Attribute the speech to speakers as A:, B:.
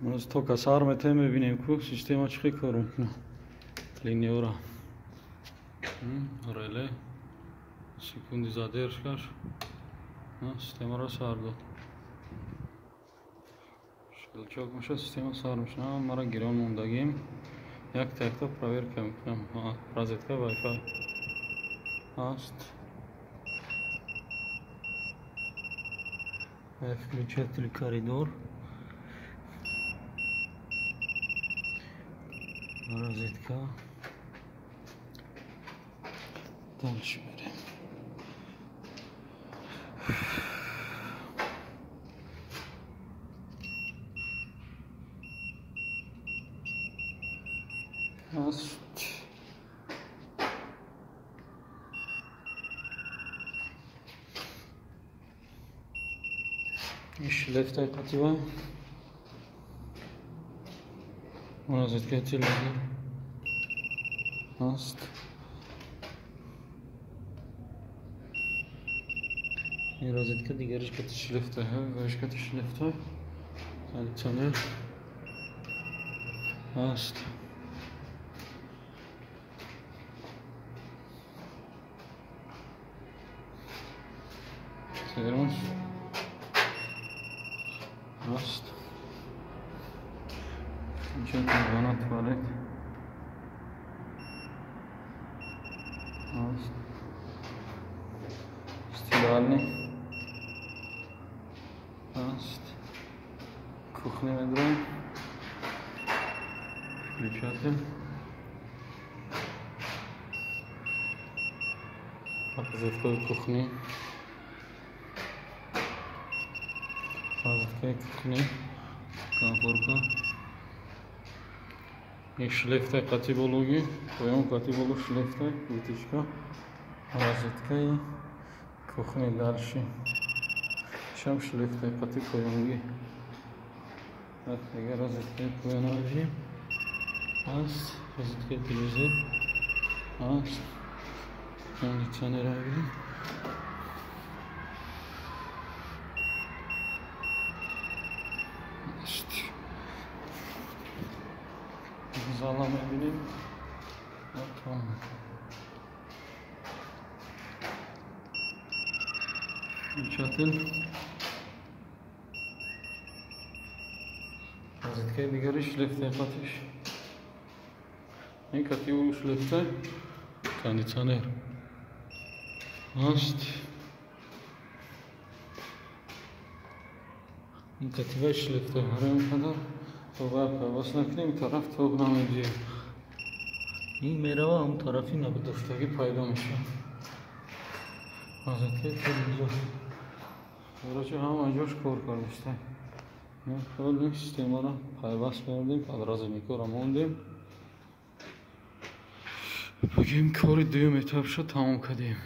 A: Мо тока сар метем, мебинем ку система чӣ хел кор мекунад. Линиёра. Реле секунди задержкаш системаро сар дод. Щелчок меша, система сар мешава. Мара гирон мондагим. Якта якта проверка мекунам. Розетка Wi-Fi ҳаст. Включатель коридор. Розетка. Дальше берем. Ҳаст. Шлефтай қатива. Розеткаи телевизор ҳаст. Ин розетка дигариш кати шлефтай, ваш кати шлефтай. Кондиционер ҳаст. Термос ҳаст. Включатель ванна, туалет ҳаст. Стиральный ҳаст. Кухня медроем. Включатель. Розеткаи кухни. Розеткаи кухни. Конфорка. Ин шлефтай қати бологи. Поён қати боло шлефтай. Вытяжка. Розеткаи кухни дальше. Шам шлефтай қати поёнги. Дигар розеткаи поёна бибинем. Ҳаст. Розеткаи телевизор ҳаст. Кондиционерро бибинем. Ҳаст. Зала мебинем. Включатель. Розеткаи дигари шлефтай қатиш. Ин кати шлефтай кондиционер ҳаст. Ин кативаи шлефтай ҳар он қадар то вай пайваст накунем, ин тараф тоб намедиҳем. Ин мерава он тарафи набудоштагӣ пайдо мешавад. Розеткаи телевизор. Короче, ҳама ҷош кор кардааст. Хеле системаро пайваст кардем, подрозетникҳоро мондем. Бигем, кори дуюм этапшо тамом кардем.